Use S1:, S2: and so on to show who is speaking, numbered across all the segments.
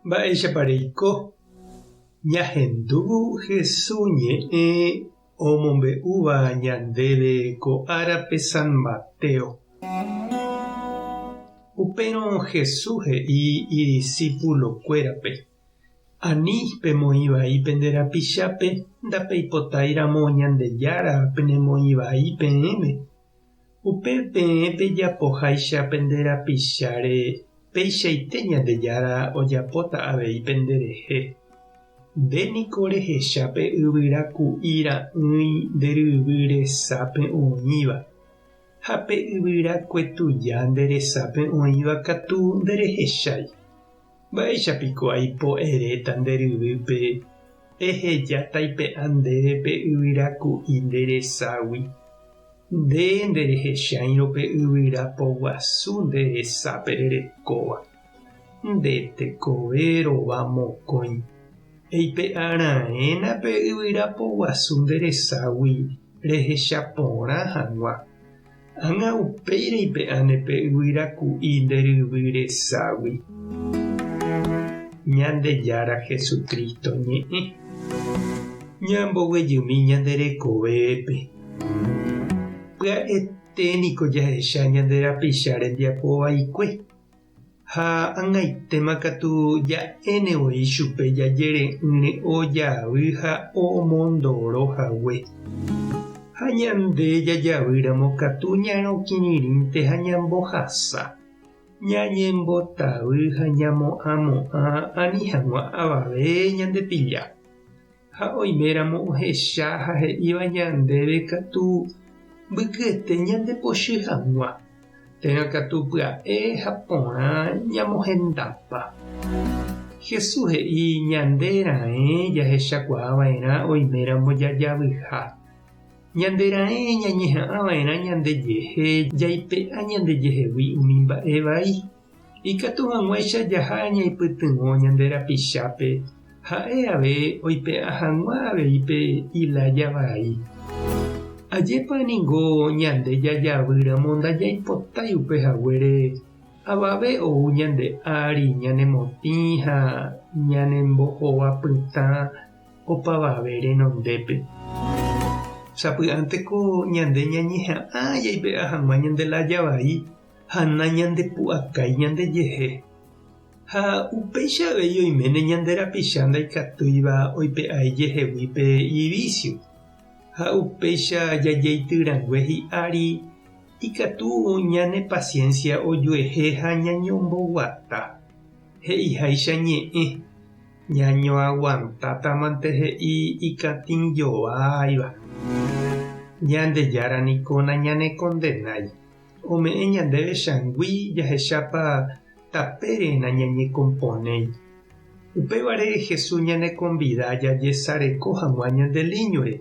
S1: Mba'éichapa reiko? Ñahendúvo Hesu ñe'ẽ omombe'úva ñandéve ko árape San Mateo. Upérõ Hesu he'i idisípulokuérape, Ani pemoĩ vai pende rapichápe ndapeipotái ramo Ñandejára penemoĩ vai peẽme. Upe peẽ pejapoháicha pende rapicháre, peichaite Ñandejára ojapóta avei penderehe. Nde niko rehecha pe yvyra ku'i ra'ỹi nde ryvy resápe oĩva, ha pe yvyra kue tuja nde resápe oĩva katu nderehechái. Mba'éicha piko aipo eréta nde ryvýpe, Eheja taipe'a ndéve pe yvyra ku'i nde reságui? Nde nderehecháirõ pe yvyra poguasu nde resápe rerekóva, nde tekove rova mokõi. Eipe'a raẽna pe yvyra poguasu nde reságui rehecha porã hag̃ua. Ág̃a upéi reipe'áne pe yvyra ku'i nde ryvy reságui. Ñandejára Jesucristo ñe'ẽ. Ñamboguejymi ñande rekovépe. Pya'ete niko jahecha ñande rapicha rembiapo vaikue. Ha ag̃aitéma katu ja'éne voi chupe jajere'ỹre ojavy ha omondoro hague. Ha ñande jajavýramo katu ñarõkirirĩnte ha ñambohasa, ñañembotavy ha ñamo'ãmo'ã ani hag̃ua avave ñandepilla. Ha oiméramo ohecha ha he'íva ñandéve katu mbykyete ñandepochy hag̃ua, térã katu pya'e ha porã ñamohendapa. Jesús he'i ñande raẽ jahechakuaa va'erã oiméramo jajavyha. Ñande raẽ ñañeha'ã va'erã ñandejehe jaipe'a ñandejehegui umi mba'e vai. Ikatu hag̃uáicha jaha ñaipytyvõ ñande rapichápe ha'e ave oipe'a hag̃ua avei pe ilája vai. Ajépa ningo ñande jajavýramo ndajaipotái upe haguére avave ou ñande ári ñanemotĩ ha ñanembohova pytã opavave renondépe. Sapy'ánteko ñande ñañeha'ã jaipe'a hag̃ua ñande lája vai ha nañandepu'akái ñandejehe. Ha upéicha avei oiméne ñande rapicha ndaikatúiva oipe'a ijehegui pe ivísio. Ha upéicha jajeity rangue hi'ári ikatu ñane pasiénsia ojuehe ha ñañomboguata. He'iháicha ñe'ẽ, ñañoaguantátamante he'i ikatĩjováiva. Ñandejára niko nañanekondenái. Ome'ẽ ñandéve changui jahechápa tapére nañañekomponéi. Upévare Jesús ñanekonvida jajesareko hag̃ua ñande líñore,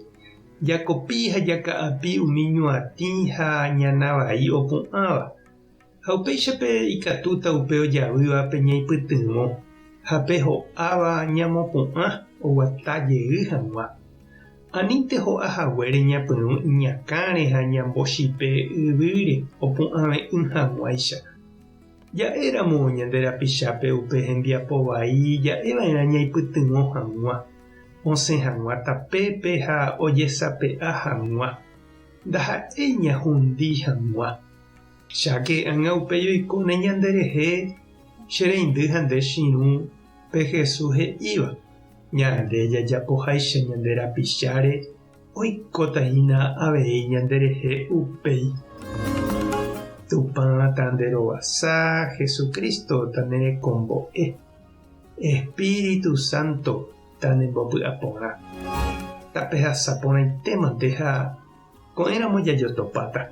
S1: jakopi ha jaka'api umi ñuatĩ ha ñana vai opu'ãva. Ha upéichape ikatúta upe ojavývape ñaipytyvõ ha pe ho'áva ñamopu'ã oguata jey hag̃ua. Anínte ho'a haguére ñapyrũ iñakãre ha ñambochipe yvýre opu'ãve'ỹ hag̃uáicha. Ja'éramo ñande rapichápe upe hembiapo vai ja'eva'erã ñaipytyvõ hag̃ua, osẽ hag̃ua tapépe ha ojesape'a hag̃ua, ndaha'éi ñahundi hag̃ua. Cháke ág̃a upéi oikóne ñanderehe che reindy ha nde chirũ pe Jesús he'íva. Ñande jajapoháicha ñande rapicháre oikóta hína avei ñanderehe upéi. Tupã tanderovasa, Jesucristo tanerekombo'e, Espíritu Santo tanembopy'aporã. Tapehasa porãitémante ha ko'ẽramo jajotopáta.